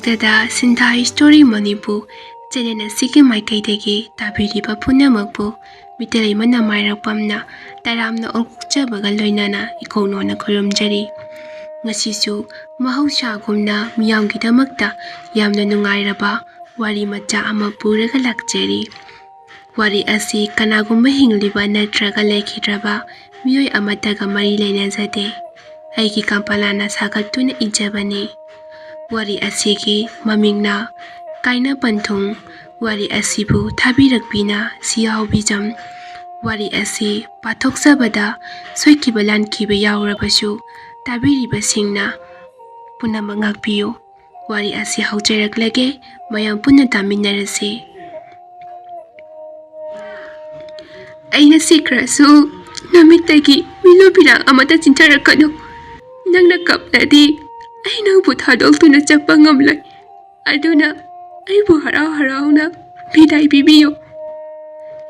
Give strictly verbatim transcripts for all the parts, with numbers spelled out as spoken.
ꯗꯗꯥ ꯁꯤꯟꯊꯥ story Manipur channel ꯑꯁꯤꯒꯤ ꯃꯥꯏꯀꯩꯗꯒꯤ ꯇꯥꯕꯤꯔꯤꯕ ꯄꯨꯝꯅꯃꯛꯄꯨ ꯃꯤꯇꯩ ꯂꯩꯃꯅ ꯃꯥꯏꯔꯥꯛꯄꯝꯅ ꯇꯔꯥꯝꯅ ꯑꯣꯛꯆꯕꯒ ꯂꯣꯏꯅꯅ ꯏꯀꯣꯛ ꯅꯣꯟꯅ ꯈꯨꯔꯨꯝꯖꯔꯤ꯫ ꯉꯁꯤꯁꯨ ꯃꯍꯧꯁꯥꯒꯨꯝꯅ ꯃꯤꯌꯥꯝꯒꯤꯗꯃꯛꯇ ꯌꯥꯝꯅ ꯅꯨꯡꯉꯥꯏꯔꯕ ꯋꯥꯔꯤ ꯃꯆꯥ ꯑꯃ ꯄꯨꯔꯒ ꯂꯥꯛꯆꯔꯤ꯫ ꯋꯥꯔꯤ ꯑꯁꯤ ꯀꯅꯥꯒꯨꯝꯕ ꯍꯤꯡꯂꯤꯕ ꯅꯠꯇ꯭ꯔꯒ ꯂꯩꯈꯤꯗ꯭ꯔꯕ ꯃꯤꯑꯣꯏ ꯑꯃꯠꯇꯒ ꯃꯔꯤ ꯂꯩꯅꯖꯗꯦ꯫ ꯑꯩꯒꯤ ꯀꯝꯄꯂꯥꯅ ꯁꯥꯒꯠꯇꯨꯅ ꯏꯖꯕꯅꯤ꯫ ꯋꯥꯔꯤ ꯑꯁꯤꯒꯤ ꯃꯃꯤꯡꯅ ꯀꯥꯏꯅ ꯄꯟꯊꯨꯡ꯫ ꯋꯥꯔꯤ ꯑꯁꯤꯕꯨ ꯊꯥꯕꯤꯔꯛꯄꯤꯅ ꯁꯤꯌꯥꯎꯕꯤꯖꯝ꯫ ꯋꯥꯔꯤ ꯑꯁꯤ ꯄꯥꯊꯣꯛꯆꯕꯗ ꯁꯣꯏꯈꯤꯕ ꯂꯥꯟꯈꯤꯕ ꯌꯥꯎꯔꯕꯁꯨ ꯇꯥꯕꯤꯔꯤꯕꯁꯤꯡꯅ ꯄꯨꯝꯅꯃꯛ ꯉꯥꯛꯄꯤꯌꯨ꯫ ꯋꯥꯔꯤ ꯑꯁꯤ ꯍꯧꯖꯔꯛꯂꯒꯦ, ꯃꯌꯥꯝ ꯄꯨꯟꯅ ꯇꯥꯃꯤꯟꯅꯔꯁꯤ꯫ ꯑꯩꯅ ꯁꯤꯈ꯭ꯔꯁꯨ ꯅꯃꯤꯠꯇꯒꯤ ꯃꯤꯠꯂꯨ ꯄꯤꯔꯥꯡ ꯑꯃꯠꯇ ꯆꯤꯟꯊꯔꯛꯀꯅꯨ꯫ ꯅꯪꯅ ꯀꯞꯂꯗꯤ ꯑꯩ ꯅꯪꯕꯨ ꯊꯥꯗꯣꯛꯇꯨꯅ ꯆꯠꯄ ꯉꯝꯂꯣꯏ꯫ ꯑꯗꯨꯅ ꯑꯩꯕꯨ ꯍꯔꯥꯎ ꯍꯔꯥꯎꯅ ꯕꯤꯗꯥꯏ ꯄꯤꯕꯤꯌꯨ꯫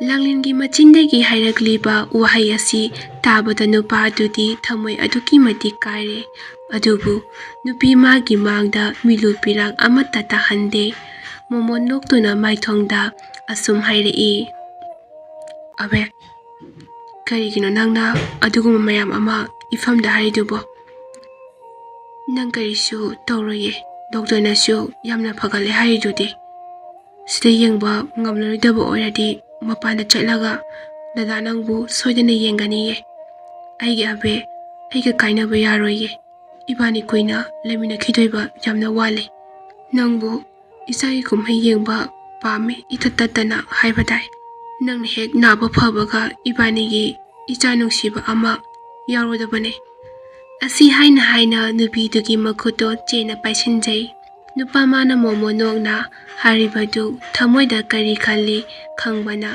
ꯂꯥꯡꯂꯦꯟꯒꯤ ꯃꯆꯤꯟꯗꯒꯤ ꯍꯥꯏꯔꯛꯂꯤꯕ ꯋꯥꯍꯩ ꯑꯁꯤ ꯇꯥꯕꯗ ꯅꯨꯄꯥ ꯑꯗꯨꯗꯤ ꯊꯃꯣꯏ ꯑꯗꯨꯛꯀꯤ ꯃꯇꯤꯛ ꯀꯥꯏꯔꯦ꯫ ꯑꯗꯨꯕꯨ ꯅꯨꯄꯤ ꯃꯥꯒꯤ ꯃꯥꯡꯗ ꯃꯤꯠꯂꯨ ꯄꯤꯔꯥꯡ ꯑꯃꯠꯇ ꯇꯥꯍꯟꯗꯦ꯫ ꯃꯣꯃꯣꯟ ꯅꯣꯛꯇꯨꯅ ꯃꯥꯏꯊꯣꯡꯗ ꯑꯁꯨꯝ ꯍꯥꯏꯔꯛꯏ, "ꯑꯕꯦ, ꯀꯔꯤꯒꯤꯅꯣ ꯅꯪꯅ ꯑꯗꯨꯒꯨꯝꯕ ꯃꯌꯥꯝ ꯑꯃ ꯏꯐꯝꯗ ꯍꯥꯏꯔꯤꯗꯨꯕꯣ? ꯅꯪ ꯀꯔꯤꯁꯨ ꯇꯧꯔꯣꯏꯌꯦ, ꯗꯣꯛꯇꯔꯅꯁꯨ ꯌꯥꯝꯅ ꯐꯒꯠꯂꯦ ꯍꯥꯏꯔꯤꯗꯨꯗꯤ꯫ ꯁꯤꯗ ꯌꯦꯡꯕ ꯉꯝꯂꯔꯣꯏꯗꯕ ꯑꯣꯏꯔꯗꯤ ꯃꯄꯥꯟꯗ ꯆꯠꯂꯒ ꯗꯗꯥ ꯅꯪꯕꯨ ꯁꯣꯏꯗꯅ ꯌꯦꯡꯒꯅꯤꯌꯦ꯫ ꯑꯩꯒꯤ ꯑꯕꯦ, ꯑꯩꯒ ꯀꯥꯏꯅꯕ ꯌꯥꯔꯣꯏꯌꯦ꯫ ꯏꯕꯥꯅꯤ ꯀꯨꯏꯅ ꯂꯩꯃꯤꯟꯅꯈꯤꯗꯣꯏꯕ ꯌꯥꯝꯅ ꯋꯥꯠꯂꯦ꯫ ꯅꯪꯕꯨ ꯏꯆꯥꯒꯤ ꯀꯨꯝꯍꯩ ꯌꯦꯡꯕ ꯄꯥꯝꯃꯤ ꯏꯇꯠ ꯇꯠꯇꯅ ꯍꯥꯏꯕ ꯇꯥꯏ꯫ ꯅꯪꯅ ꯍꯦꯛ ꯅꯥꯕ ꯐꯕꯒ ꯏꯕꯥꯅꯤꯒꯤ ꯏꯆꯥ ꯅꯨꯡꯁꯤꯕ ꯑꯃ ꯌꯥꯎꯔꯗꯕꯅꯦ"꯫ ꯑꯁꯤ ꯍꯥꯏꯅ ꯍꯥꯏꯅ ꯅꯨꯄꯤꯗꯨꯒꯤ ꯃꯈꯨꯠꯇꯣ ꯆꯦꯅ ꯄꯥꯏꯁꯤꯟꯖꯩ꯫ ꯅꯨꯄꯥ ꯃꯥꯅ ꯃꯣꯃꯣꯟ ꯅꯣꯛꯅ ꯍꯥꯏꯔꯤꯕꯗꯨ ꯊꯃꯣꯏꯗ ꯀꯔꯤ ꯈꯜꯂꯤ ꯈꯪꯕꯅ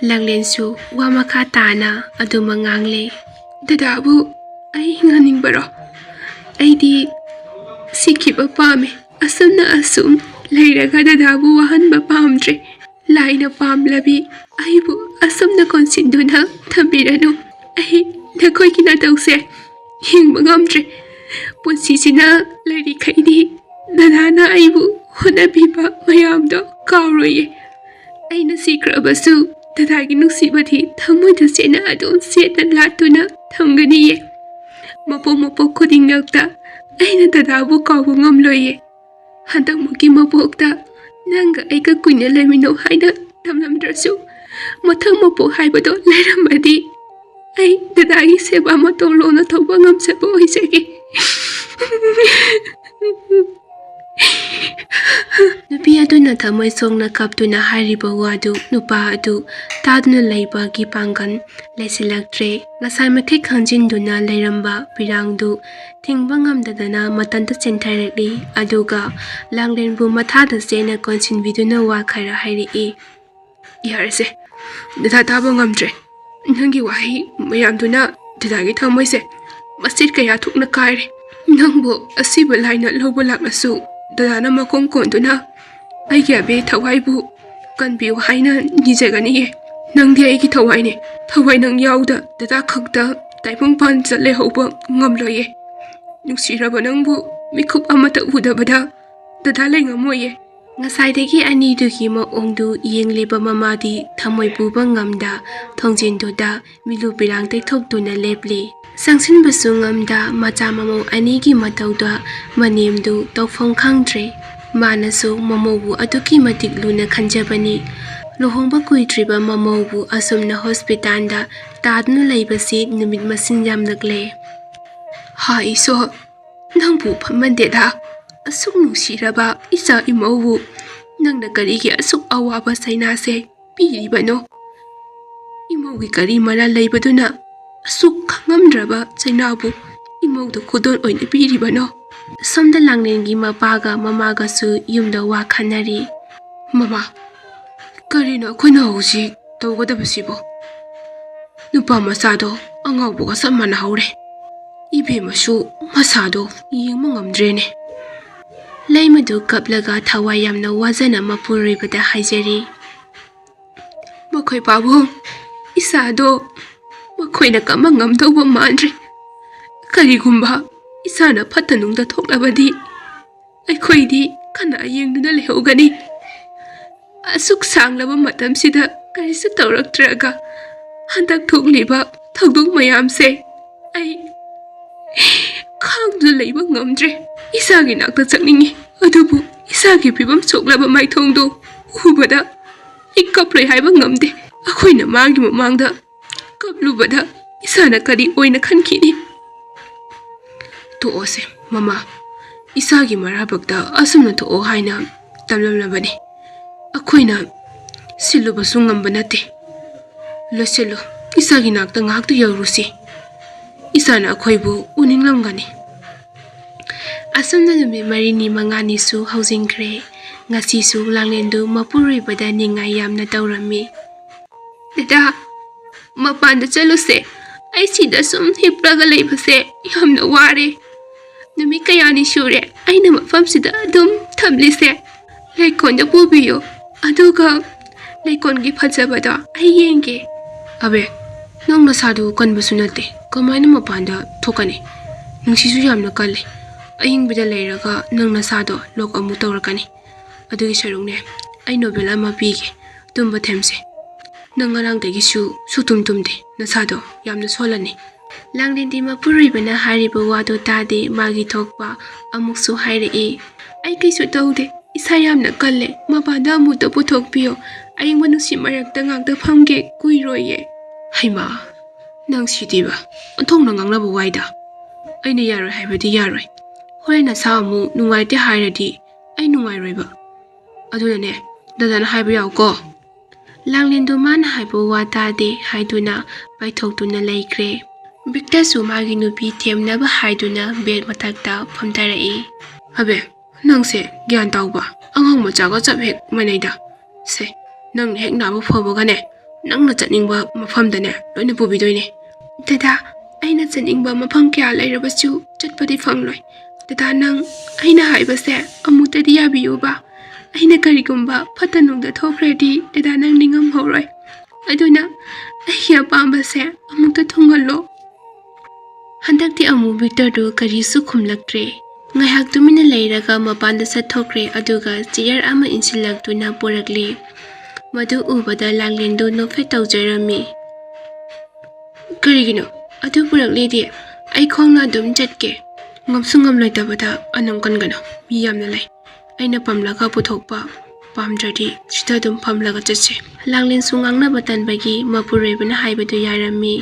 ꯂꯥꯡꯂꯦꯟꯁꯨ ꯋꯥ ꯃꯈꯥ ꯇꯥꯅ ꯑꯗꯨꯃꯛ ꯉꯥꯡꯂꯦ꯫ "ꯗꯗꯥꯕꯨ ꯑꯩ ꯍꯤꯡꯍꯟꯅꯤꯡꯕꯔꯣ? ꯑꯩꯗꯤ ꯁꯤꯈꯤꯕ ꯄꯥꯝꯃꯤ꯫ ꯑꯁꯨꯝꯅ ꯑꯁꯨꯝ ꯂꯩꯔꯒ ꯗꯗꯥꯕꯨ ꯋꯥꯍꯟꯕ ꯄꯥꯝꯗ꯭ꯔꯦ꯫ ꯂꯥꯏꯅ ꯄꯥꯝꯂꯕꯤ ꯑꯩꯕꯨ ꯑꯁꯨꯝꯅ ꯀꯣꯟꯁꯤꯟꯗꯨꯅ ꯊꯝꯕꯤꯔꯅꯨ꯫ ꯑꯩ ꯅꯈꯣꯏꯒꯤ ꯅꯇꯧꯁꯦ ꯌꯦꯡꯕ ꯉꯝꯗ꯭ꯔꯦ꯫ ꯄꯨꯟꯁꯤꯁꯤꯅ ꯂꯩꯔꯤꯈꯩꯗꯤ ꯗꯗꯥꯅ ꯑꯩꯕꯨ ꯍꯣꯠꯅꯕꯤꯕ ꯃꯌꯥꯝꯗꯣ ꯀꯥꯎꯔꯣꯏꯌꯦ꯫ ꯑꯩꯅ ꯁꯤꯈ꯭ꯔꯕꯁꯨ ꯗꯗꯥꯒꯤ ꯅꯨꯡꯁꯤꯕꯗꯤ ꯊꯃꯣꯏꯗ ꯆꯦꯠꯅ ꯑꯗꯨꯝ ꯆꯦꯠꯅ ꯂꯥꯠꯇꯨꯅ ꯊꯝꯒꯅꯤꯌꯦ꯫ ꯃꯄꯣꯛ ꯃꯄꯣꯛ ꯈꯨꯗꯤꯡꯃꯛꯇ ꯑꯩꯅ ꯗꯗꯥꯕꯨ ꯀꯥꯎꯕ ꯉꯝꯂꯣꯏꯌꯦ꯫ ꯍꯟꯗꯛꯃꯨꯛꯀꯤ ꯃꯄꯣꯛꯇ ꯅꯪꯒ ꯑꯩꯒ ꯀꯨꯏꯅ ꯂꯩꯃꯤꯟꯅꯧ ꯍꯥꯏꯅ ꯇꯝꯂꯝꯗ꯭ꯔꯁꯨ, ꯃꯊꯪ ꯃꯄꯣꯛ ꯍꯥꯏꯕꯗꯣ ꯂꯩꯔꯝꯃꯗꯤ ꯑꯩ ꯗꯗꯥꯒꯤ ꯁꯦꯕꯥ ꯃꯇꯧ ꯂꯣꯟꯅ ꯇꯧꯕ ꯉꯝꯖꯕ ꯑꯣꯏꯖꯒꯦ꯫ ꯅꯨꯄꯤ ꯑꯗꯨꯅ ꯊꯃꯣꯏ ꯁꯣꯛꯅ ꯀꯞꯇꯨꯅ ꯍꯥꯏꯔꯤꯕ ꯋꯥꯗꯨ ꯅꯨꯄꯥ ꯑꯗꯨ ꯇꯥꯗꯨꯅ ꯂꯩꯕꯒꯤ ꯄꯥꯡꯒꯜ ꯂꯩꯁꯤꯜꯂꯛꯇ꯭ꯔꯦ꯫ ꯉꯁꯥꯏ ꯃꯈꯩ ꯈꯪꯖꯤꯟꯗꯨꯅ ꯂꯩꯔꯝꯕ ꯄꯤꯔꯥꯡꯗꯨ ꯊꯤꯡꯕ ꯉꯝꯗꯗꯅ ꯃꯇꯟꯇ ꯆꯦꯟꯊꯔꯛꯂꯤ꯫ ꯑꯗꯨꯒ ꯂꯥꯡꯂꯦꯟꯕꯨ ꯃꯊꯥꯗ ꯆꯦꯠꯅ ꯀꯣꯟꯁꯤꯟꯕꯤꯗꯨꯅ ꯋꯥ ꯈꯔ ꯍꯥꯏꯔꯛꯏ꯫ "ꯌꯥꯔꯦꯁꯦ, ꯗꯗꯥ ꯇꯥꯕ ꯉꯝꯗ꯭ꯔꯦ꯫ ꯅꯪꯒꯤ ꯋꯥꯍꯩ ꯃꯌꯥꯝꯗꯨꯅ ꯗꯗꯥꯒꯤ ꯊꯃꯣꯏꯁꯦ ꯃꯆꯦꯠ ꯀꯌꯥ ꯊꯣꯛꯅ ꯀꯥꯏꯔꯦ꯫ ꯅꯪꯕꯨ ꯑꯁꯤꯕ ꯂꯥꯏꯅ ꯂꯧꯕ ꯂꯥꯛꯂꯁꯨ ꯗꯗꯥꯅ ꯃꯈꯣꯡ ꯀꯣꯟꯗꯨꯅ ꯑꯩꯒꯤ ꯑꯕꯦ ꯊꯋꯥꯏꯕꯨ ꯀꯟꯕꯤꯌꯨ ꯍꯥꯏꯅ ꯅꯤꯖꯒꯅꯤꯌꯦ꯫ ꯅꯪꯗꯤ ꯑꯩꯒꯤ ꯊꯋꯥꯏꯅꯦ꯫ ꯊꯋꯥꯏ ꯅꯪ ꯌꯥꯎꯗ ꯗꯗꯥ ꯈꯛꯇ ꯇꯥꯏꯕꯪ ꯄꯥꯟ ꯆꯠꯂꯦ ꯍꯧꯕ ꯉꯝꯂꯣꯏꯌꯦ꯫ ꯅꯨꯡꯁꯤꯔꯕ ꯅꯪꯕꯨ ꯃꯤꯀꯨꯞ ꯑꯃꯇ ꯎꯗꯕꯗ ꯗꯗꯥ ꯂꯩꯉꯝꯃꯣꯏꯌꯦ꯫" ꯉꯁꯥꯏꯗꯒꯤ ꯑꯅꯤꯗꯨꯒꯤ ꯃꯑꯣꯡꯗꯨ ꯌꯦꯡꯂꯤꯕ ꯃꯃꯥꯗꯤ ꯊꯃꯣꯏ ꯄꯨꯕ ꯉꯝꯗ ꯊꯣꯡꯖꯤꯟꯗꯨꯗ ꯃꯤꯂꯨ ꯄꯤꯔꯥꯡ ꯇꯩꯊꯣꯛꯇꯨꯅ ꯂꯦꯞꯂꯤ꯫ ꯆꯪꯁꯤꯟꯕꯁꯨ ꯉꯝꯗ ꯃꯆꯥ ꯃꯃꯧ ꯑꯅꯤꯒꯤ ꯃꯇꯧꯗ ꯃꯅꯦꯝꯗꯨ ꯇꯧꯐꯝ ꯈꯪꯗ꯭ꯔꯦ꯫ ꯃꯥꯅꯁꯨ ꯃꯃꯧꯕꯨ ꯑꯗꯨꯛꯀꯤ ꯃꯇꯤꯛ ꯂꯨꯅ ꯈꯟꯖꯕꯅꯤ꯫ ꯂꯨꯍꯣꯡꯕ ꯀꯨꯏꯗ꯭ꯔꯤꯕ ꯃꯃꯧꯕꯨ ꯑꯁꯨꯝꯅ ꯍꯣꯁꯄꯤꯇꯥꯜꯗ ꯇꯥꯗꯨꯅ ꯂꯩꯕꯁꯤ ꯅꯨꯃꯤꯠ ꯃꯁꯤꯡ ꯌꯥꯝꯂꯛꯂꯦ꯫ ꯍꯥ ꯏꯁꯣꯔ, ꯅꯪꯕꯨ ꯐꯝꯍꯟꯗꯦꯗ꯫ ꯑꯁꯨꯛ ꯅꯨꯡꯁꯤꯔꯕ ꯏꯆꯥ ꯏꯃꯧꯕꯨ ꯅꯪꯅ ꯀꯔꯤꯒꯤ ꯑꯁꯨꯛ ꯑꯋꯥꯕ ꯆꯩꯅꯥꯁꯦ ꯄꯤꯔꯤꯕꯅꯣ? ꯏꯃꯧꯒꯤ ꯀꯔꯤ ꯃꯔꯜ ꯂꯩꯕꯗꯨꯅ ꯑꯁꯨꯛ ꯈꯪꯉꯝꯗ꯭ꯔꯕ ꯆꯩꯅꯥꯕꯨ ꯏꯃꯧꯗ ꯈꯨꯗꯣꯜ ꯑꯣꯏꯅ ꯄꯤꯔꯤꯕꯅꯣ? ꯁꯣꯝꯗ ꯂꯥꯡꯂꯦꯟꯒꯤ ꯃꯄꯥꯒ ꯃꯃꯥꯒꯁꯨ ꯌꯨꯝꯗ ꯋꯥ ꯈꯟꯅꯔꯤ꯫ "ꯃꯃꯥ, ꯀꯔꯤꯅꯣ ꯑꯩꯈꯣꯏꯅ ꯍꯧꯖꯤꯛ ꯇꯧꯒꯗꯕꯁꯤꯕꯣ? ꯅꯨꯄꯥ ꯃꯆꯥꯗꯣ ꯑꯉꯥꯎꯕꯒ ꯆꯞ ꯃꯥꯟꯅꯍꯧꯔꯦ꯫ ꯏꯕꯦꯝꯃꯁꯨ ꯃꯁꯥꯗꯣ ꯌꯦꯡꯕ ꯉꯝꯗ꯭ꯔꯦꯅꯦ꯫" ꯂꯩꯃꯗꯨ ꯀꯞꯂꯒ ꯊꯋꯥꯏ ꯌꯥꯝꯅ ꯋꯥꯖꯅ ꯃꯄꯨꯔꯣꯏꯕꯗ ꯍꯥꯏꯖꯔꯤ꯫ "ꯃꯈꯣꯏ ꯄꯥꯕꯨꯡ, ꯏꯆꯥꯗꯣ ꯃꯈꯣꯏꯅ ꯀꯝꯕ ꯉꯝꯗꯧꯕ ꯃꯥꯟꯗ꯭ꯔꯦ꯫ ꯀꯔꯤꯒꯨꯝꯕ ꯏꯆꯥꯅ ꯐꯠꯇ ꯅꯨꯡꯗ ꯊꯣꯛꯂꯕꯗꯤ ꯑꯩꯈꯣꯏꯗꯤ ꯀꯅꯥ ꯌꯦꯡꯗꯨꯅ ꯂꯩꯍꯧꯒꯅꯤ? ꯑꯁꯨꯛ ꯁꯥꯡꯂꯕ ꯃꯇꯝꯁꯤꯗ ꯀꯔꯤꯁꯨ ꯇꯧꯔꯛꯇ꯭ꯔꯒ ꯍꯟꯗꯛ ꯊꯣꯛꯂꯤꯕ ꯊꯧꯗꯣꯛ ꯃꯌꯥꯝꯁꯦ ꯑꯩ ꯈꯥꯡꯗꯨꯅ ꯂꯩꯕ ꯉꯝꯗ꯭ꯔꯦ꯫ ꯏꯁꯥꯒꯤ ꯅꯥꯛꯇ ꯆꯠꯅꯤꯡꯉꯤ, ꯑꯗꯨꯕꯨ ꯏꯁꯥꯒꯤ ꯐꯤꯕꯝ ꯁꯣꯛꯂꯕ ꯃꯥꯏꯊꯣꯡꯗꯣ ꯎꯕꯗ ꯑꯩ ꯀꯞꯂꯣꯏ ꯍꯥꯏꯕ ꯉꯝꯗꯦ꯫ ꯑꯩꯈꯣꯏꯅ ꯃꯥꯒꯤ ꯃꯃꯥꯡꯗ ꯀꯞꯂꯨꯕꯗ ꯏꯁꯥꯅ ꯀꯔꯤ ꯑꯣꯏꯅ ꯈꯟꯈꯤꯅꯤ? ꯇꯣꯛꯑꯣꯁꯦ ꯃꯃꯥ, ꯏꯁꯥꯒꯤ ꯃꯔꯥꯏꯕꯛꯇ ꯑꯁꯨꯝꯅ ꯊꯣꯛꯑꯣ ꯍꯥꯏꯅ ꯇꯝꯂꯝꯂꯕꯅꯤ꯫ ꯑꯩꯈꯣꯏꯅ ꯁꯤꯜꯂꯨꯕꯁꯨ ꯉꯝꯕ ꯅꯠꯇꯦ꯫ ꯂꯣꯏꯁꯤꯜꯂꯨ, ꯏꯁꯥꯒꯤ ꯅꯥꯛꯇ ꯉꯥꯏꯍꯥꯛꯇ ꯌꯧꯔꯨꯁꯤ꯫ ꯏꯁꯥꯅ ꯑꯩꯈꯣꯏꯕꯨ ꯎꯅꯤꯡꯂꯝꯒꯅꯤ꯫ ꯑꯁꯨꯝꯅ ꯅꯨꯃꯤꯠ ꯃꯔꯤꯅꯤ ꯃꯉꯥꯅꯤꯁꯨ ꯍꯧꯖꯤꯟꯈ꯭ꯔꯦ꯫ ꯉꯁꯤꯁꯨ ꯂꯥꯡꯂꯦꯟꯗꯨ ꯃꯄꯨꯔꯣꯏꯕꯗ ꯅꯤꯡꯉꯥꯏ ꯌꯥꯝꯅ ꯇꯧꯔꯝꯃꯤ꯫ "ꯗꯗꯥ, ꯃꯄꯥꯟꯗ ꯆꯠꯂꯨꯁꯦ꯫ ꯑꯩ ꯁꯤꯗ ꯁꯨꯝ ꯍꯤꯞꯂꯒ ꯂꯩꯕꯁꯦ ꯌꯥꯝꯅ ꯋꯥꯔꯦ꯫ ꯅꯨꯃꯤꯠ ꯀꯌꯥꯅꯤ ꯁꯨꯔꯦ ꯑꯩꯅ ꯃꯐꯝꯁꯤꯗ ꯑꯗꯨꯝ ꯊꯝꯂꯤꯁꯦ꯫ ꯂꯩꯀꯣꯟꯗ ꯄꯨꯕꯤꯌꯨ, ꯑꯗꯨꯒ ꯂꯩꯀꯣꯟꯒꯤ ꯐꯖꯕꯗꯣ ꯑꯩ ꯌꯦꯡꯒꯦ꯫" "ꯑꯕꯦ, ꯅꯪ ꯅꯁꯥꯗꯨ ꯀꯟꯕꯁꯨ ꯅꯠꯇꯦ, ꯀꯃꯥꯏꯅ ꯃꯄꯥꯟꯗ ꯊꯣꯛꯀꯅꯤ? ꯅꯨꯡꯁꯤꯠꯁꯨ ꯌꯥꯝꯅ ꯀꯜꯂꯤ꯫ ꯑꯏꯪꯕꯗ ꯂꯩꯔꯒ ꯅꯪ ꯅꯁꯥꯗꯣ ꯂꯣꯛ ꯑꯃꯨꯛ ꯇꯧꯔꯛꯀꯅꯤ꯫ ꯑꯗꯨꯒꯤ ꯁꯔꯨꯛꯅꯦ, ꯑꯩ ꯅꯣꯕꯦꯜ ꯑꯃ ꯄꯤꯒꯦ, ꯇꯨꯝꯕ ꯊꯦꯝꯁꯦ꯫ ꯅꯪ ꯉꯔꯥꯡꯗꯒꯤꯁꯨ ꯁꯨꯛꯇꯨꯝ ꯇꯨꯝꯗꯦ, ꯅꯁꯥꯗꯣ ꯌꯥꯝꯅ ꯁꯣꯜꯂꯅꯤ꯫" ꯂꯥꯡꯂꯦꯟꯗꯤ ꯃꯄꯨꯔꯣꯏꯕꯅ ꯍꯥꯏꯔꯤꯕ ꯋꯥꯗꯣ ꯇꯥꯗꯦ, ꯃꯥꯒꯤ ꯊꯣꯛꯄ ꯑꯃꯨꯛꯁꯨ ꯍꯥꯏꯔꯛꯏ꯫ "ꯑꯩ ꯀꯩꯁꯨ ꯇꯧꯗꯦ, ꯏꯁꯥ ꯌꯥꯝꯅ ꯀꯜꯂꯦ, ꯃꯄꯥꯟꯗ ꯑꯃꯨꯛꯇ ꯄꯨꯊꯣꯛꯄꯤꯌꯣ꯫ ꯑꯌꯤꯡꯕ ꯅꯨꯡꯁꯤꯠ ꯃꯔꯛꯇ ꯉꯥꯛꯇ ꯐꯝꯒꯦ, ꯀꯨꯏꯔꯣꯏꯌꯦ꯫" "ꯍꯩꯃꯥ, ꯅꯪ ꯁꯤꯗꯤꯕ, ꯑꯣꯟꯊꯣꯛꯅ ꯉꯥꯡꯅꯕ ꯋꯥꯏꯗ꯫ ꯑꯩꯅ ꯌꯥꯔꯣꯏ ꯍꯥꯏꯕꯗꯤ ꯌꯥꯔꯣꯏ꯫ ꯍꯣꯔꯦꯟ ꯅꯁꯥ ꯑꯃꯨꯛ ꯅꯨꯡꯉꯥꯏꯇꯦ ꯍꯥꯏꯔꯗꯤ ꯑꯩ ꯅꯨꯡꯉꯥꯏꯔꯣꯏꯕ꯫ ꯑꯗꯨꯅꯅꯦ, ꯗꯗꯥꯅ ꯍꯥꯏꯕ ꯌꯥꯎꯀꯣ꯫" ꯂꯥꯡꯂꯦꯟꯗꯣ ꯃꯥꯅ ꯍꯥꯏꯕ ꯋꯥ ꯇꯥꯗꯦ ꯍꯥꯏꯗꯨꯅ ꯄꯥꯏꯊꯣꯛꯇꯨꯅ ꯂꯩꯈ꯭ꯔꯦ꯫ ꯚꯤꯛꯇꯔꯁꯨ ꯃꯥꯒꯤ ꯅꯨꯄꯤ ꯊꯦꯝꯅꯕ ꯍꯥꯏꯗꯨꯅ ꯕꯦꯗ ꯃꯊꯛꯇ ꯐꯝꯊꯔꯛꯏ꯫ "ꯑꯕꯦ, ꯅꯪꯁꯦ ꯒ꯭ꯌꯥꯟ ꯇꯥꯎꯕ ꯑꯉꯥꯡ ꯃꯆꯥꯒ ꯆꯞ ꯍꯦꯛ ꯃꯥꯟꯅꯩꯗ꯫ ꯁꯦ, ꯅꯪꯅ ꯍꯦꯛ ꯅꯥꯕ ꯐꯕꯒꯅꯦ, ꯅꯪꯅ ꯆꯠꯅꯤꯡꯕ ꯃꯐꯝꯗꯅꯦ ꯂꯣꯏꯅ ꯄꯨꯕꯤꯗꯣꯏꯅꯦ꯫" "ꯗꯗꯥ, ꯑꯩꯅ ꯆꯠꯅꯤꯡꯕ ꯃꯐꯝ ꯀꯌꯥ ꯂꯩꯔꯕꯁꯨ ꯆꯠꯄꯗꯤ ꯐꯪꯂꯣꯏ꯫ ꯗꯗꯥ, ꯅꯪ ꯑꯩꯅ ꯍꯥꯏꯕꯁꯦ ꯑꯃꯨꯛꯇꯗꯤ ꯌꯥꯕꯤꯌꯨꯕ꯫ ꯑꯩꯅ ꯀꯔꯤꯒꯨꯝꯕ ꯐꯠꯇ ꯅꯨꯡꯗ ꯊꯣꯛꯈ꯭ꯔꯗꯤ ꯗꯗꯥ ꯅꯪ ꯅꯤꯡꯉꯝꯍꯧꯔꯣꯏ꯫ ꯑꯗꯨꯅ ꯑꯩꯒꯤ ꯑꯄꯥꯝꯕꯁꯦ ꯑꯃꯨꯛꯇ ꯊꯨꯡꯍꯜꯂꯣ꯫" ꯍꯟꯗꯛꯇꯤ ꯑꯃꯨꯛ ꯚꯤꯛꯇꯔꯗꯨ ꯀꯔꯤꯁꯨ ꯈꯨꯝꯂꯛꯇ꯭ꯔꯦ꯫ ꯉꯥꯏꯍꯥꯛ ꯇꯨꯃꯤꯟꯅ ꯂꯩꯔꯒ ꯃꯄꯥꯟꯗ ꯆꯠꯊꯣꯛꯈ꯭ꯔꯦ, ꯑꯗꯨꯒ ꯆꯤꯌꯔ ꯑꯃ ꯏꯟꯁꯤꯜꯂꯛꯇꯨꯅ ꯄꯨꯔꯛꯂꯤ꯫ ꯃꯗꯨ ꯎꯕꯗ ꯂꯥꯡꯂꯦꯟꯗꯨ ꯅꯣꯛꯐꯦꯠ ꯇꯧꯖꯔꯝꯃꯤ꯫ "ꯀꯔꯤꯒꯤꯅꯣ? ꯑꯗꯨ ꯄꯨꯔꯛꯂꯤꯗꯤ꯫ ꯑꯩ ꯈꯣꯡꯅ ꯑꯗꯨꯝ ꯆꯠꯀꯦ꯫ ꯉꯝꯁꯨ ꯉꯝꯂꯣꯏꯗꯕꯗ ꯑꯅꯪ ꯀꯟꯒꯅꯨ꯫ ꯃꯤ ꯌꯥꯝꯅ ꯂꯩ꯫ ꯑꯩꯅ ꯄꯝꯂꯒ ꯄꯨꯊꯣꯛꯄ ꯄꯥꯝꯗ꯭ꯔꯗꯤ ꯁꯤꯗ ꯑꯗꯨꯝ ꯐꯝꯂꯒ ꯆꯠꯁꯤ꯫" ꯂꯥꯡꯂꯦꯟꯁꯨ ꯉꯥꯡꯅꯕ ꯇꯟꯕꯒꯤ ꯃꯄꯨꯔꯣꯏꯕꯅ ꯍꯥꯏꯕꯗꯨ ꯌꯥꯔꯝꯃꯤ꯫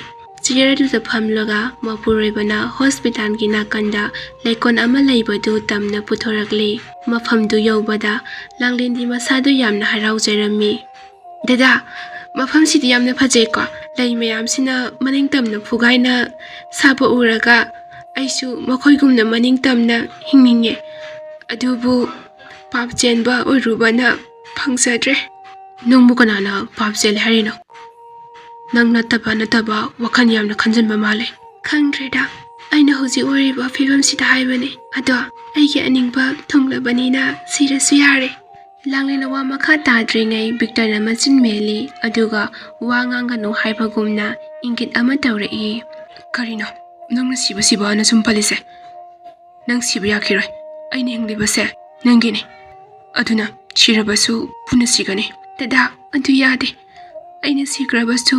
ꯆꯤꯌꯔ ꯑꯗꯨꯗ ꯐꯝꯂꯒ ꯃꯄꯨꯔꯣꯏꯕꯅ ꯍꯣꯁꯄꯤꯇꯥꯜꯒꯤ ꯅꯥꯀꯟꯗ ꯂꯩꯀꯣꯜ ꯑꯃ ꯂꯩꯕꯗꯨ ꯇꯝꯅ ꯄꯨꯊꯣꯔꯛꯂꯤ꯫ ꯃꯐꯝꯗꯨ ꯌꯧꯕꯗ ꯂꯥꯡꯂꯦꯟꯗꯤ ꯃꯁꯥꯗꯨ ꯌꯥꯝꯅ ꯍꯔꯥꯎꯖꯔꯝꯃꯤ꯫ "ꯗꯗꯥ, ꯃꯐꯝꯁꯤꯗꯤ ꯌꯥꯝꯅ ꯐꯖꯩꯀꯣ꯫ ꯂꯩ ꯃꯌꯥꯝꯁꯤꯅ ꯃꯅꯤꯡ ꯇꯝꯅ ꯐꯨꯒꯥꯏꯅ ꯁꯥꯕ ꯎꯔꯒ ꯑꯩꯁꯨ ꯃꯈꯣꯏꯒꯨꯝꯅ ꯃꯅꯤꯡ ꯇꯝꯅ ꯍꯤꯡꯅꯤꯡꯉꯦ꯫ ꯑꯗꯨꯕꯨ ꯄꯥꯞ ꯆꯦꯟꯕ ꯑꯣꯏꯔꯨꯕꯅ ꯐꯪꯖꯗ꯭ꯔꯦ꯫" "ꯅꯪꯕꯨ ꯀꯅꯥꯅ ꯄꯥꯞ ꯆꯦꯜꯂꯦ ꯍꯥꯏꯔꯤꯅꯣ? ꯅꯪ ꯅꯠꯇꯕ ꯅꯠꯇꯕ ꯋꯥꯈꯜ ꯌꯥꯝꯅ ꯈꯟꯖꯤꯟꯕ ꯃꯥꯜꯂꯦ꯫" "ꯈꯪꯗ꯭ꯔꯦꯗ, ꯑꯩꯅ ꯍꯧꯖꯤꯛ ꯑꯣꯏꯔꯤꯕ ꯐꯤꯕꯝꯁꯤꯗ ꯍꯥꯏꯕꯅꯦ꯫ ꯑꯗꯣ ꯑꯩꯒꯤ ꯑꯅꯤꯡꯕ ꯊꯨꯡꯂꯕꯅꯤꯅ ꯁꯤꯔꯁꯨ ꯌꯥꯔꯦ꯫" ꯂꯥꯡꯂꯦꯟꯅ ꯋꯥ ꯃꯈꯥ ꯇꯥꯗ꯭ꯔꯤꯉꯩ ꯕꯤꯛꯇꯔꯅ ꯃꯆꯤꯟ ꯃꯦꯜꯂꯤ, ꯑꯗꯨꯒ ꯋꯥ ꯉꯥꯡꯒꯅꯨ ꯍꯥꯏꯕꯒꯨꯝꯅ ꯏꯪꯒꯤꯠ ꯑꯃ ꯇꯧꯔꯛꯏ꯫ "ꯀꯔꯤꯅꯣ ꯅꯪꯅ ꯁꯤꯕ ꯁꯤꯕ ꯍꯥꯏꯅ ꯁꯨꯝ ꯄꯜꯂꯤꯁꯦ? ꯅꯪ ꯁꯤꯕ ꯌꯥꯈꯤꯔꯣꯏ꯫ ꯑꯩꯅ ꯍꯤꯡꯂꯤꯕꯁꯦ ꯅꯪꯒꯤꯅꯤ꯫ ꯑꯗꯨꯅ ꯁꯤꯔꯕꯁꯨ ꯄꯨꯟꯅ ꯁꯤꯒꯅꯤ꯫" "ꯗꯗꯥ, ꯑꯗꯨ ꯌꯥꯗꯦ꯫ ꯑꯩꯅ ꯁꯤꯈ꯭ꯔꯕꯁꯨ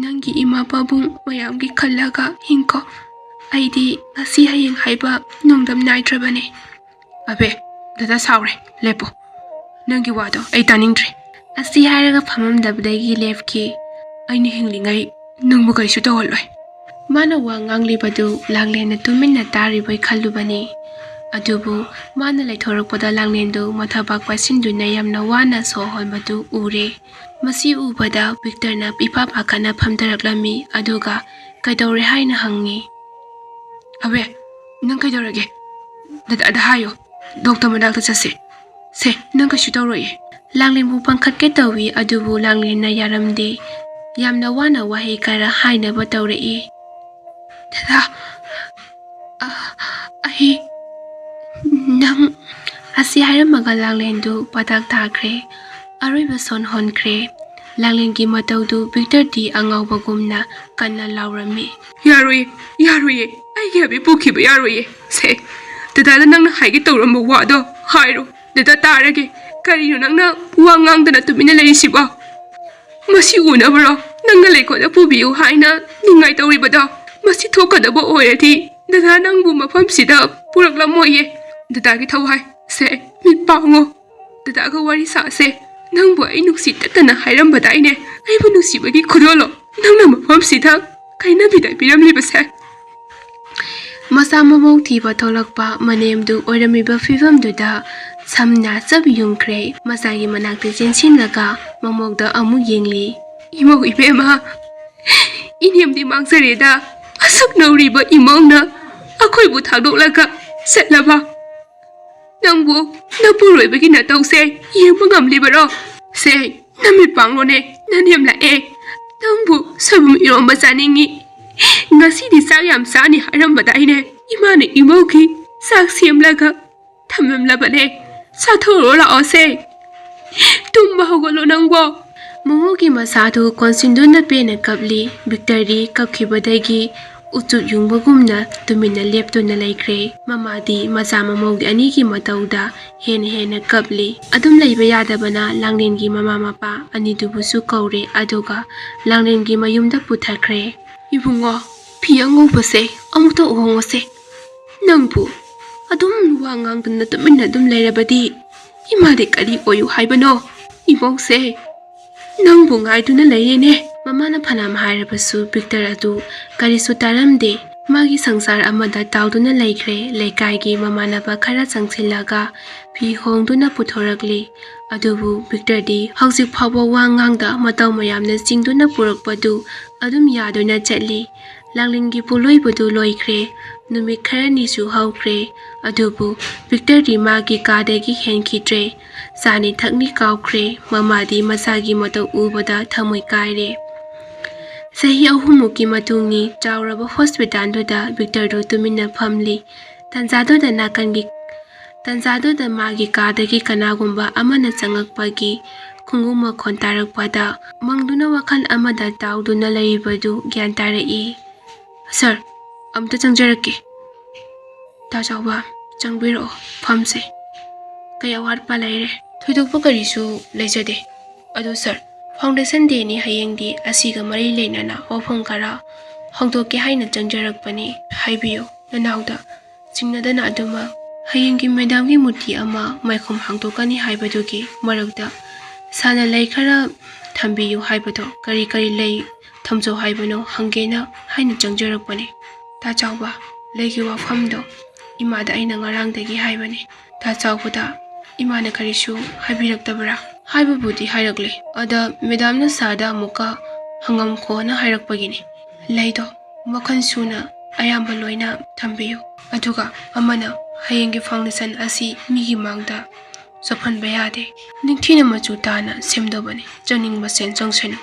ꯅꯪꯒꯤ ꯏꯃꯥ ꯄꯥꯕꯨꯡ ꯃꯌꯥꯝꯒꯤ ꯈꯜꯂꯒ ꯍꯤꯡꯈꯣ꯫ ꯑꯩꯗꯤ ꯉꯁꯤ ꯍꯌꯦꯡ ꯍꯥꯏꯕ ꯅꯣꯡꯗꯝ ꯅꯥꯏꯗ꯭ꯔꯕꯅꯦ꯫" "ꯑꯕꯦ, ꯗꯗꯥ ꯁꯥꯎꯔꯦ꯫ ꯂꯦꯞꯄꯣ꯫ ꯅꯪꯒꯤ ꯋꯥꯗꯣ ꯑꯩ ꯇꯥꯅꯤꯡꯗ꯭ꯔꯦ꯫" ꯑꯁꯤ ꯍꯥꯏꯔꯒ ꯐꯝꯃꯝꯗꯕꯗꯒꯤ ꯂꯦꯞꯈꯤ꯫ "ꯑꯩꯅ ꯍꯤꯡꯂꯤꯉꯩ ꯅꯪꯕꯨ ꯀꯩꯁꯨ ꯇꯧꯍꯜꯂꯣꯏ꯫" ꯃꯥꯅ ꯋꯥ ꯉꯥꯡꯂꯤꯕꯗꯨ ꯂꯥꯡꯂꯦꯟꯅ ꯇꯨꯃꯤꯟꯅ ꯇꯥꯔꯤꯕꯣꯏ ꯈꯜꯂꯨꯕꯅꯤ꯫ ꯑꯗꯨꯕꯨ ꯃꯥꯅ ꯂꯩꯊꯣꯔꯛꯄꯗ ꯂꯥꯡꯂꯦꯟꯗꯨ ꯃꯊꯕꯥꯛ ꯄꯥꯏꯁꯤꯟꯗꯨꯅ ꯌꯥꯝꯅ ꯋꯥꯅ ꯁꯣꯔ ꯍꯣꯟꯕꯗꯨ ꯎꯔꯦ꯫ ꯃꯁꯤ ꯎꯕꯗ ꯕꯤꯛꯇꯔꯅ ꯏꯄꯥ ꯄꯥꯈꯠꯅ ꯐꯝꯊꯔꯛꯂꯝꯃꯤ, ꯑꯗꯨꯒ "ꯀꯩꯗꯧꯔꯦ?" ꯍꯥꯏꯅ ꯍꯪꯉꯤ꯫ "ꯑꯕꯦ, ꯅꯪ ꯀꯩꯗꯧꯔꯒꯦ? ꯗꯗꯥꯗ ꯍꯥꯏꯌꯣ, ꯗꯣꯛꯇꯔ ꯃꯅꯥꯛꯇ ꯆꯠꯁꯦ꯫ ꯁꯦ, ꯅꯪ ꯀꯩꯁꯨ ꯇꯧꯔꯣꯏꯌꯦ꯫" ꯂꯥꯡꯂꯦꯟꯕꯨ ꯄꯥꯡꯈꯠꯀꯦ ꯇꯧꯏ, ꯑꯗꯨꯕꯨ ꯂꯥꯡꯂꯦꯟꯅ ꯌꯥꯔꯝꯗꯦ꯫ ꯌꯥꯝꯅ ꯋꯥꯅ ꯋꯥꯍꯩ ꯈꯔ ꯍꯥꯏꯅꯕ ꯇꯧꯔꯛꯏ꯫ "ꯗꯗꯥ, ꯑ, ꯑꯩ, ꯅꯪ," ꯑꯁꯤ ꯍꯥꯏꯔꯝꯃꯒ ꯂꯥꯡꯂꯦꯟꯗꯨ ꯄꯥꯗꯥꯛ ꯇꯥꯈ꯭ꯔꯦ꯫ ꯑꯔꯣꯏꯕ ꯁꯣꯟ ꯍꯣꯟꯈ꯭ꯔꯦ꯫ ꯂꯥꯡꯂꯦꯟꯒꯤ ꯃꯇꯧꯗꯨ ꯕꯤꯛꯇꯔꯗꯤ ꯑꯉꯥꯎꯕꯒꯨꯝꯅ ꯀꯟꯅ ꯂꯥꯎꯔꯝꯃꯤ꯫ "ꯌꯥꯔꯣꯏꯌꯦ, ꯌꯥꯔꯣꯏꯌꯦ, ꯑꯩꯒꯤ ꯍꯕꯤ ꯄꯨꯈꯤꯕ ꯌꯥꯔꯣꯏꯌꯦ꯫ ꯁꯦ, ꯗꯗꯥꯗ ꯅꯪꯅ ꯍꯥꯏꯒꯦ ꯇꯧꯔꯝꯕ ꯋꯥꯗꯣ ꯍꯥꯏꯔꯣ꯫ ꯗꯗꯥ ꯇꯥꯔꯒꯦ꯫ ꯀꯔꯤꯅꯣ ꯅꯪꯅ ꯋꯥ ꯉꯥꯡꯗꯅ ꯇꯨꯃꯤꯟꯅ ꯂꯩꯔꯤꯁꯤꯕꯣ? ꯃꯁꯤ ꯎꯅꯕꯔꯣ ꯅꯪꯅ ꯂꯩꯀꯣꯜꯗ ꯄꯨꯕꯤꯌꯨ ꯍꯥꯏꯅ ꯅꯤꯡꯉꯥꯏ ꯇꯧꯔꯤꯕꯗꯣ? ꯃꯁꯤ ꯊꯣꯛꯀꯗꯕ ꯑꯣꯏꯔꯗꯤ ꯗꯗꯥ ꯅꯪꯕꯨ ꯃꯐꯝꯁꯤꯗ ꯄꯨꯔꯛꯂꯝꯃꯣꯏꯌꯦ꯫ ꯗꯗꯥꯒꯤ ꯊꯋꯥꯏ꯫ ꯁꯦ, ꯃꯤꯠ ꯄꯥꯡꯉꯣ꯫ ꯗꯗꯥꯒ ꯋꯥꯔꯤ ꯁꯥꯁꯦ꯫ ꯅꯪꯕꯨ ꯑꯩ ꯅꯨꯡꯁꯤ ꯇꯠꯇꯅ ꯍꯥꯏꯔꯝꯕꯗꯥꯏꯅꯦ? ꯑꯩꯕꯨ ꯅꯨꯡꯁꯤꯕꯒꯤ ꯈꯨꯗꯣꯜꯂꯣ ꯅꯪꯅ ꯃꯐꯝꯁꯤꯗ ꯀꯥꯏꯅꯕꯤꯗ ꯄꯤꯔꯝꯂꯤꯕꯁꯦ?" ꯃꯆꯥ ꯃꯃꯧ ꯊꯤꯕ ꯊꯣꯛꯂꯛꯄ ꯃꯅꯦꯝꯗꯨ ꯑꯣꯏꯔꯝꯃꯤꯕ ꯐꯤꯕꯝꯗꯨꯗ ꯁꯝꯅ ꯆꯞ ꯌꯨꯡꯈ꯭ꯔꯦ꯫ ꯃꯆꯥꯒꯤ ꯃꯅꯥꯛꯇ ꯆꯦꯟꯁꯤꯜꯂꯒ ꯃꯃꯧꯗ ꯑꯃꯨꯛ ꯌꯦꯡꯂꯤ꯫ "ꯏꯃꯧ ꯏꯕꯦꯝꯃ, ꯏꯅꯦꯝꯗꯤ ꯃꯥꯡꯖꯔꯦꯗ, ꯑꯁꯨꯛ ꯅꯧꯔꯤꯕ ꯏꯃꯧꯅ ꯑꯩꯈꯣꯏꯕꯨ ꯊꯥꯗꯣꯛꯂꯒ ꯆꯠꯂꯕ? ꯅꯪꯕꯨ ꯅꯄꯨꯔꯣꯏꯕꯒꯤ ꯅꯇꯧꯁꯦ ꯌꯦꯡꯕ ꯉꯝꯂꯤꯕꯔꯣ? ꯁꯦ, ꯅꯃꯤꯠ ꯄꯥꯡꯂꯣꯅꯦ, ꯅꯅꯦꯝ ꯂꯥꯛꯑꯦ꯫ ꯅꯪꯕꯨ ꯁꯣꯏꯕꯨꯝ ꯏꯔꯣꯝꯕ ꯆꯥꯅꯤꯡꯉꯤ꯫ ꯉꯁꯤꯗꯤ ꯆꯥꯛ ꯌꯥꯝ ꯆꯥꯅꯤ ꯍꯥꯏꯔꯝꯕꯗꯥꯏꯅꯦ? ꯏꯃꯥꯅ ꯏꯃꯧꯒꯤ ꯆꯥꯛ ꯁꯦꯝꯂꯒ ꯊꯝꯂꯝꯂꯕꯅꯦ꯫ ꯆꯥꯊꯣꯛꯎꯔꯣ ꯂꯥꯛꯑꯣꯁꯦ꯫ ꯇꯨꯝꯕ ꯍꯧꯒꯠꯂꯣ ꯅꯪꯕꯣ꯫" ꯃꯃꯧꯒꯤ ꯃꯁꯥꯗꯨ ꯀꯣꯟꯁꯤꯟꯗꯨꯅ ꯄꯦꯟꯅ ꯀꯞꯂꯤ꯫ ꯕꯤꯛꯇꯔꯗꯤ ꯀꯞꯈꯤꯕꯗꯒꯤ ꯎꯆꯨꯞ ꯌꯨꯡꯕꯒꯨꯝꯅ ꯇꯨꯃꯤꯟꯅ ꯂꯦꯞꯇꯨꯅ ꯂꯩꯈ꯭ꯔꯦ꯫ ꯃꯃꯥꯗꯤ ꯃꯆꯥ ꯃꯃꯧꯒꯤ ꯑꯅꯤꯒꯤ ꯃꯇꯧꯗ ꯍꯦꯟꯅ ꯍꯦꯟꯅ ꯀꯞꯂꯤ꯫ ꯑꯗꯨꯝ ꯂꯩꯕ ꯌꯥꯗꯕꯅ ꯂꯥꯡꯂꯦꯟꯒꯤ ꯃꯃꯥ ꯃꯄꯥ ꯑꯅꯤꯗꯨꯕꯨꯁꯨ ꯀꯧꯔꯦ, ꯑꯗꯨꯒ ꯂꯥꯡꯂꯦꯟꯒꯤ ꯃꯌꯨꯝꯗ ꯄꯨꯊꯈ꯭ꯔꯦ꯫ "ꯏꯕꯨꯡꯉꯣ, ꯐꯤ ꯑꯉꯧꯕꯁꯦ ꯑꯃꯨꯛꯇ ꯍꯣꯡꯉꯣꯁꯦ꯫ ꯅꯪꯕꯨ ꯑꯗꯨꯝ ꯋꯥ ꯉꯥꯡꯗꯅ ꯇꯨꯃꯤꯟꯅ ꯑꯗꯨꯝ ꯂꯩꯔꯕꯗꯤ ꯏꯃꯥꯗꯤ ꯀꯔꯤ ꯑꯣꯏꯌꯨ ꯍꯥꯏꯕꯅꯣ? ꯏꯃꯧꯁꯦ ꯅꯪꯕꯨ ꯉꯥꯏꯗꯨꯅ ꯂꯩꯔꯦꯅꯦ꯫" ꯃꯃꯥꯅ ꯐꯅꯌꯥꯝ ꯍꯥꯏꯔꯕꯁꯨ ꯕꯤꯛꯇꯔ ꯑꯗꯨ ꯀꯔꯤꯁꯨ ꯇꯥꯔꯝꯗꯦ꯫ ꯃꯥꯒꯤ ꯁꯪꯁꯥꯔ ꯑꯃꯗ ꯇꯥꯎꯗꯨꯅ ꯂꯩꯈ꯭ꯔꯦ꯫ ꯂꯩꯀꯥꯏꯒꯤ ꯃꯃꯥꯟꯅꯕ ꯈꯔ ꯆꯪꯁꯤꯜꯂꯒ ꯐꯤ ꯍꯣꯡꯗꯨꯅ ꯄꯨꯊꯣꯔꯛꯂꯤ꯫ ꯑꯗꯨꯕꯨ ꯕꯤꯛꯇꯔꯗꯤ ꯍꯧꯖꯤꯛ ꯐꯥꯎꯕ ꯋꯥ ꯉꯥꯡꯗ ꯃꯇꯧ ꯃꯌꯥꯝꯅ ꯆꯤꯡꯗꯨꯅ ꯄꯨꯔꯛꯄꯗꯨ ꯑꯗꯨꯝ ꯌꯥꯗꯨꯅ ꯆꯠꯂꯤ꯫ ꯂꯥꯡꯂꯦꯟꯒꯤ ꯄꯣꯠꯂꯣꯏꯕꯗꯨ ꯂꯣꯏꯈ꯭ꯔꯦ꯫ ꯅꯨꯃꯤꯠ ꯈꯔꯅꯤꯁꯨ ꯍꯧꯈ꯭ꯔꯦ꯫ ꯑꯗꯨꯕꯨ ꯕꯤꯛꯇꯔꯗꯤ ꯃꯥꯒꯤ ꯀꯥꯗꯒꯤ ꯍꯦꯟꯈꯤꯗ꯭ꯔꯦ꯫ ꯆꯥꯅꯤ ꯊꯛꯅꯤ ꯀꯥꯎꯈ꯭ꯔꯦ꯫ ꯃꯃꯥꯗꯤ ꯃꯆꯥꯒꯤ ꯃꯇꯧ ꯎꯕꯗ ꯊꯃꯣꯏ ꯀꯥꯏꯔꯦ꯫ ꯆꯍꯤ ꯑꯍꯨꯝꯃꯨꯛꯀꯤ ꯃꯇꯨꯡꯅꯤ꯫ ꯆꯥꯎꯔꯕ ꯍꯣꯁꯄꯤꯇꯥꯜꯗꯨꯗ ꯕꯤꯛꯇꯔꯗꯨ ꯇꯨꯃꯤꯟꯅ ꯐꯝꯂꯤ꯫ ꯇꯟꯖꯥꯗꯨꯗ ꯅꯥꯀꯟꯒꯤ, ꯇꯟꯖꯥꯗꯨꯗ ꯃꯥꯒꯤ ꯀꯥꯗꯒꯤ ꯀꯅꯥꯒꯨꯝꯕ ꯑꯃꯅ ꯆꯪꯉꯛꯄꯒꯤ ꯈꯣꯡꯎꯞ ꯃꯈꯣꯟ ꯇꯥꯔꯛꯄꯗ ꯃꯪꯗꯨꯅ ꯋꯥꯈꯜ ꯑꯃꯗ ꯇꯥꯎꯗꯨꯅ ꯂꯩꯔꯤꯕꯗꯨ ꯒ꯭ꯌꯥꯟ ꯇꯥꯔꯛꯏ꯫ "ꯁꯥꯔ, ꯑꯝꯇ ꯆꯪꯖꯔꯛꯀꯦ꯫" "ꯇꯥ ꯆꯥꯎꯕ, ꯆꯪꯕꯤꯔꯛꯑꯣ, ꯐꯝꯁꯦ꯫ ꯀꯩ ꯑꯋꯥꯠꯄ ꯂꯩꯔꯦ?" "ꯊꯣꯏꯗꯣꯛꯄ ꯀꯔꯤꯁꯨ ꯂꯩꯖꯗꯦ꯫ ꯑꯗꯨ ꯁꯥꯔ, ꯐꯥꯎꯟꯗꯦꯁꯟ ꯗꯦꯅꯤ ꯍꯌꯦꯡꯗꯤ, ꯑꯁꯤꯒ ꯃꯔꯤ ꯂꯩꯅꯅ ꯋꯥꯐꯝ ꯈꯔ ꯍꯪꯗꯣꯛꯀꯦ ꯍꯥꯏꯅ ꯆꯪꯖꯔꯛꯄꯅꯤ, ꯍꯥꯏꯕꯤꯌꯨ ꯅꯅꯥꯎꯗ꯫ ꯆꯤꯡꯅꯗꯅ ꯑꯗꯨꯃꯛ ꯍꯌꯦꯡꯒꯤ ꯃꯦꯗꯥꯝꯒꯤ ꯃꯨꯔꯇꯤ ꯑꯃ ꯃꯥꯏꯈꯨꯝ ꯍꯥꯡꯗꯣꯛꯀꯅꯤ ꯍꯥꯏꯕꯗꯨꯒꯤ ꯃꯔꯛꯇ ꯁꯥꯔꯅ ꯂꯩ ꯈꯔ ꯊꯝꯕꯤꯌꯨ ꯍꯥꯏꯕꯗꯣ, ꯀꯔꯤ ꯀꯔꯤ ꯂꯩ ꯊꯝꯖꯧ ꯍꯥꯏꯕꯅꯣ ꯍꯪꯒꯦꯅ ꯍꯥꯏꯅ ꯆꯪꯖꯔꯛꯄꯅꯤ꯫ ꯇꯥ ꯆꯥꯎꯕ, ꯂꯩꯒꯤ ꯋꯥꯐꯝꯗꯣ ꯏꯃꯥꯗ ꯑꯩꯅ ꯉꯔꯥꯡꯗꯒꯤ ꯍꯥꯏꯕꯅꯤ꯫ ꯇꯥ ꯆꯥꯎꯕꯗ ꯏꯃꯥꯅ ꯀꯔꯤꯁꯨ ꯍꯥꯏꯕꯤꯔꯛꯇꯕ꯭ꯔꯥ?" "ꯍꯥꯏꯕꯕꯨꯗꯤ ꯍꯥꯏꯔꯛꯂꯦ, ꯑꯗ ꯃꯦꯗꯥꯝꯅ ꯁꯥꯔꯗ ꯑꯃꯨꯛꯀ ꯍꯪꯉꯝꯈꯣꯅ ꯍꯥꯏꯔꯛꯄꯒꯤꯅꯤ꯫ ꯂꯩꯗꯣ ꯃꯈꯜ ꯁꯨꯅ ꯑꯌꯥꯝꯕ ꯂꯣꯏꯅ ꯊꯝꯕꯤꯌꯨ꯫ ꯑꯗꯨꯒ ꯑꯃꯅ, ꯍꯌꯦꯡꯒꯤ ꯐꯥꯎꯟꯗꯦꯁꯟ ꯑꯁꯤ ꯃꯤꯒꯤ ꯃꯥꯡꯗ ꯆꯣꯞꯍꯟꯕ ꯌꯥꯗꯦ꯫ ꯅꯤꯡꯊꯤꯅ ꯃꯆꯨ ꯇꯥꯅ ꯁꯦꯝꯗꯧꯕꯅꯤ꯫ ꯆꯪꯅꯤꯡꯕ ꯁꯦꯟ ꯆꯪꯁꯅꯨ,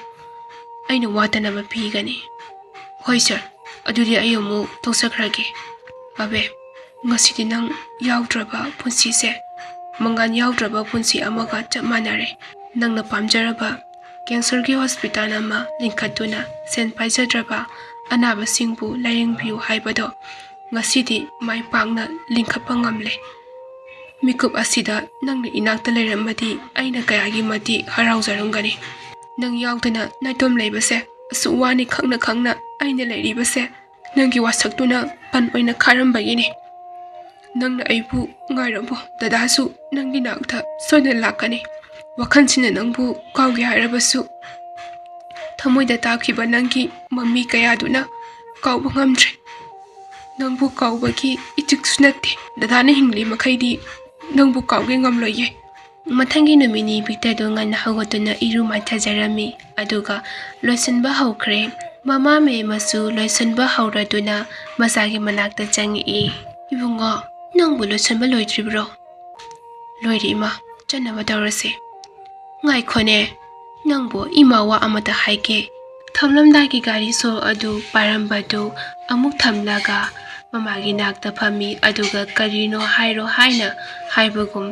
ꯑꯩꯅ ꯋꯥꯠꯇꯅꯕ ꯄꯤꯒꯅꯤ꯫" "ꯍꯣꯏ ꯁꯥꯔ, ꯑꯗꯨꯗꯤ ꯑꯩ ꯑꯃꯨꯛ ꯊꯣꯛꯆꯈ꯭ꯔꯒꯦ꯫ ꯑꯕꯦ, ꯉꯁꯤꯗꯤ ꯅꯪ ꯌꯥꯎꯗ꯭ꯔꯕ ꯄꯨꯟꯁꯤꯁꯦ ꯃꯪꯒꯥꯟ ꯌꯥꯎꯗ꯭ꯔꯕ ꯄꯨꯟꯁꯤ ꯑꯃꯒ ꯆꯞ ꯃꯥꯟꯅꯔꯦ꯫ ꯅꯪꯅ ꯄꯥꯝꯖꯔꯕ ꯀꯦꯟꯁꯔꯒꯤ ꯍꯣꯁꯄꯤꯇꯥꯜ ꯑꯃ ꯂꯤꯡꯈꯠꯇꯨꯅ ꯁꯦꯟ ꯄꯥꯏꯖꯗ꯭ꯔꯕ ꯑꯅꯥꯕꯁꯤꯡꯕꯨ ꯂꯥꯌꯦꯡꯕꯤꯌꯨ ꯍꯥꯏꯕꯗꯣ ꯉꯁꯤꯗꯤ ꯃꯥꯏ ꯄꯥꯛꯅ ꯂꯤꯡꯈꯠꯄ ꯉꯝꯂꯦ꯫ ꯃꯤꯀꯨꯞ ꯑꯁꯤꯗ ꯅꯪꯅ ꯏꯅꯥꯛꯇ ꯂꯩꯔꯝꯃꯗꯤ ꯑꯩꯅ ꯀꯌꯥꯒꯤ ꯃꯇꯤꯛ ꯍꯔꯥꯎꯖꯔꯝꯒꯅꯤ꯫ ꯅꯪ ꯌꯥꯎꯗꯅ ꯅꯥꯏꯇꯣꯝ ꯂꯩꯕꯁꯦ, ꯑꯁꯨꯛ ꯋꯥꯅ ꯈꯪꯅ ꯈꯪꯅ ꯑꯩꯅ ꯂꯩꯔꯤꯕꯁꯦ ꯅꯪꯒꯤ ꯋꯥꯁꯛꯇꯨꯅ ꯄꯟ ꯑꯣꯏꯅ ꯈꯥꯔꯝꯕꯒꯤꯅꯤ꯫ ꯅꯪꯅ ꯑꯩꯕꯨ ꯉꯥꯏꯔꯝꯃꯣ, ꯗꯗꯥꯁꯨ ꯅꯪꯒꯤ ꯅꯥꯛꯇ ꯁꯣꯏꯗꯅ ꯂꯥꯛꯀꯅꯤ꯫ ꯋꯥꯈꯜꯁꯤꯅ ꯅꯪꯕꯨ ꯀꯥꯎꯒꯦ ꯍꯥꯏꯔꯕꯁꯨ, ꯊꯃꯣꯏꯗ ꯇꯥꯈꯤꯕ ꯅꯪꯒꯤ ꯃꯃꯤ ꯀꯌꯥꯗꯨꯅ ꯀꯥꯎꯕ ꯉꯝꯗ꯭ꯔꯦ꯫ ꯅꯪꯕꯨ ꯀꯥꯎꯕꯒꯤ ꯏꯊꯤꯛꯁꯨ ꯅꯠꯇꯦ꯫ ꯗꯗꯥꯅ ꯍꯤꯡꯂꯤ ꯃꯈꯩꯗꯤ ꯅꯪꯕꯨ ꯀꯥꯎꯒꯦ ꯉꯝꯂꯣꯏꯌꯦ꯫" ꯃꯊꯪꯒꯤ ꯅꯨꯃꯤꯠꯅꯤ ꯚꯤꯛꯇꯔꯗꯨ ꯉꯟꯅ ꯍꯧꯒꯠꯇꯨꯅ ꯏꯔꯨ ꯃꯥꯏꯊꯖꯔꯝꯃꯤ, ꯑꯗꯨꯒ ꯂꯣꯏꯁꯤꯟꯕ ꯍꯧꯈ꯭ꯔꯦ꯫ ꯃꯃꯥ ꯃꯦꯝꯃꯁꯨ ꯂꯣꯏꯁꯤꯟꯕ ꯍꯧꯔꯗꯨꯅ ꯃꯆꯥꯒꯤ ꯃꯅꯥꯛꯇ ꯆꯪꯉꯛꯏ꯫ "ꯏꯕꯨꯡꯉꯣ, ꯅꯪꯕꯨ ꯂꯣꯏꯁꯤꯟꯕ ꯂꯣꯏꯗ꯭ꯔꯤꯕ꯭ꯔꯣ?" "ꯂꯣꯏꯔꯦ ꯏꯃꯥ, ꯆꯠꯅꯕ ꯇꯧꯔꯁꯦ꯫" "ꯉꯥꯏꯈꯣꯅꯦ, ꯅꯪꯕꯨ ꯏꯃꯥ ꯋꯥ ꯑꯃꯇ ꯍꯥꯏꯒꯦ꯫" ꯊꯝꯂꯝꯗꯥꯏꯒꯤ ꯒꯥꯔꯤ ꯁꯣ ꯑꯗꯨ ꯄꯥꯏꯔꯝꯕꯗꯨ ꯑꯃꯨꯛ ꯊꯝꯂꯒ ꯃꯃꯥꯒꯤ ꯅꯥꯛꯇ ꯐꯝꯃꯤ, ꯑꯗꯨꯒ ꯀꯔꯤꯅꯣ ꯍꯥꯏꯔꯣ ꯍꯥꯏꯅ ꯍꯥꯏꯕꯒꯨꯝ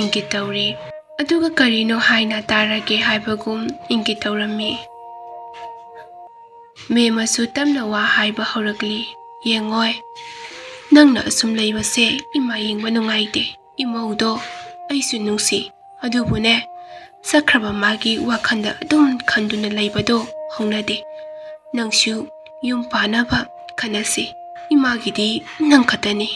ꯏꯪꯒꯤꯠ ꯇꯧꯔꯤ꯫ ꯑꯗꯨꯒ ꯀꯔꯤꯅꯣ ꯍꯥꯏꯅ ꯇꯥꯔꯒꯦ ꯍꯥꯏꯕꯒꯨꯝ ꯏꯪꯒꯤꯠ ꯇꯧꯔꯝꯃꯤ꯫ ꯃꯦꯝꯃꯁꯨ ꯇꯞꯅ ꯋꯥ ꯍꯥꯏꯕ ꯍꯧꯔꯛꯂꯤ꯫ "ꯌꯦꯡꯉꯣꯏ, ꯅꯪꯅ ꯑꯁꯨꯝ ꯂꯩꯕꯁꯦ ꯏꯃꯥ ꯌꯦꯡꯕ ꯅꯨꯡꯉꯥꯏꯇꯦ꯫ ꯏꯃꯧꯗꯣ ꯑꯩꯁꯨ ꯅꯨꯡꯁꯤ, ꯑꯗꯨꯕꯨꯅꯦ, ꯆꯠꯈ꯭ꯔꯕ ꯃꯥꯒꯤ ꯋꯥꯈꯜꯗ ꯑꯗꯨꯝ ꯈꯟꯗꯨꯅ ꯂꯩꯕꯗꯣ ꯍꯧꯅꯗꯦ꯫ ꯅꯪꯁꯨ ꯌꯨꯝ ꯄꯥꯟꯅꯕ ꯈꯟꯅꯁꯤ꯫ ꯏꯃꯥꯒꯤꯗꯤ ꯅꯪ ꯈꯛꯇꯅꯤ꯫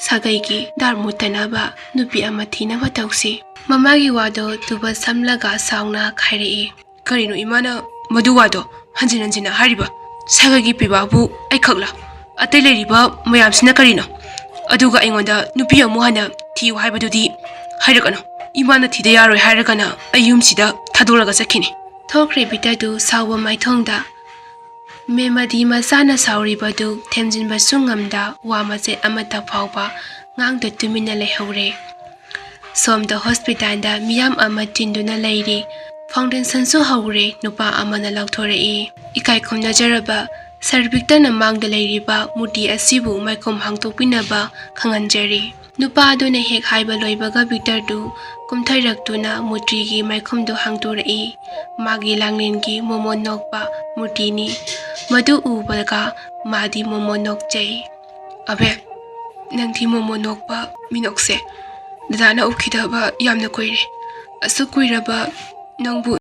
ꯁꯥꯒꯩꯒꯤ ꯗꯥꯔ ꯃꯨꯠꯇꯅꯕ ꯅꯨꯄꯤ ꯑꯃ ꯊꯤꯅꯕ ꯇꯧꯁꯤ꯫" ꯃꯃꯥꯒꯤ ꯋꯥꯗꯣ ꯇꯨꯕ ꯁꯝꯂꯒ ꯁꯥꯎꯅ ꯈꯥꯏꯔꯛꯏ꯫ "ꯀꯔꯤꯅꯣ ꯏꯃꯥꯅ ꯃꯗꯨ ꯋꯥꯗꯣ ꯍꯟꯖꯤꯟ ꯍꯟꯖꯤꯟꯅ ꯍꯥꯏꯔꯤꯕ? ꯁꯥꯒꯩꯒꯤ ꯄꯤꯕꯥꯕꯨ ꯑꯩꯈꯛꯂ? ꯑꯇꯩ ꯂꯩꯔꯤꯕ ꯃꯌꯥꯝꯁꯤꯅ ꯀꯔꯤꯅꯣ? ꯑꯗꯨꯒ ꯑꯩꯉꯣꯟꯗ ꯅꯨꯄꯤ ꯑꯃꯨꯛ ꯍꯟꯅ ꯊꯤꯌꯨ ꯍꯥꯏꯕꯗꯨꯗꯤ ꯍꯥꯏꯔꯛꯀꯅꯨ꯫ ꯏꯃꯥꯅ ꯊꯤꯗ ꯌꯥꯔꯣꯏ ꯍꯥꯏꯔꯒꯅ ꯑꯩ ꯌꯨꯝꯁꯤꯗ ꯊꯥꯗꯣꯔꯒ ꯆꯠꯈꯤꯅꯤ꯫" ꯊꯣꯛꯈ꯭ꯔꯦ ꯕꯤꯇꯔꯗꯨ ꯁꯥꯎꯕ ꯃꯥꯏꯊꯣꯡꯗ꯫ ꯃꯦꯃꯗꯤ ꯃꯆꯥꯅ ꯁꯥꯎꯔꯤꯕꯗꯨ ꯊꯦꯝꯖꯤꯟꯕꯁꯨ ꯉꯝꯗ ꯋꯥ ꯃꯆꯦꯠ ꯑꯃꯠꯇ ꯐꯥꯎꯕ ꯉꯥꯡꯗ ꯇꯨꯃꯤꯟꯅ ꯂꯩꯍꯧꯔꯦ꯫ ꯁꯣꯝꯗ ꯍꯣꯁꯄꯤꯇꯥꯜꯗ ꯃꯤꯌꯥꯝ ꯑꯃ ꯇꯤꯟꯗꯨꯅ ꯂꯩꯔꯤ꯫ ꯐꯥꯎꯟꯗꯦꯁꯟꯁꯨ ꯍꯧꯔꯦ꯫ ꯅꯨꯄꯥ ꯑꯃꯅ ꯂꯥꯎꯊꯣꯔꯛꯏ꯫ ꯏꯀꯥꯏ ꯈꯨꯝꯅꯖꯔꯕ ꯁꯥꯔ ꯕꯤꯛꯇꯔꯅ ꯃꯥꯡꯗ ꯂꯩꯔꯤꯕ ꯃꯨꯔꯇꯤ ꯑꯁꯤꯕꯨ ꯃꯥꯏꯈꯨꯝ ꯍꯥꯡꯗꯣꯛꯄꯤꯅꯕ ꯈꯪꯍꯟꯖꯔꯤ꯫ ꯅꯨꯄꯥ ꯑꯗꯨꯅ ꯍꯦꯛ ꯍꯥꯏꯕ ꯂꯣꯏꯕꯒ ꯕꯤꯛꯇꯔꯗꯨ ꯀꯨꯝꯊꯔꯛꯇꯨꯅ ꯃꯨꯔꯇꯤꯒꯤ ꯃꯥꯏꯈꯨꯝꯗꯨ ꯍꯥꯡꯗꯣꯔꯛꯏ꯫ ꯃꯥꯒꯤ ꯂꯥꯡꯂꯦꯟꯒꯤ ꯃꯣꯃꯣꯟ ꯅꯣꯛꯄ ꯃꯨꯔꯇꯤꯅꯤ꯫ ꯃꯗꯨ ꯎꯕꯒ ꯃꯥꯗꯤ ꯃꯣꯃꯣꯟ ꯅꯣꯛꯆꯩ꯫ "ꯑꯕꯦ, ꯅꯪꯗꯤ ꯃꯣꯃꯣꯟ ꯅꯣꯛꯄ ꯃꯤꯅꯣꯛꯁꯦ ꯗꯗꯥꯅ ꯎꯈꯤꯗꯕ ꯌꯥꯝꯅ ꯀꯨꯏꯔꯦ꯫ ꯑꯁꯨꯛ ꯀꯨꯏꯔꯕ ꯅꯪꯕꯨ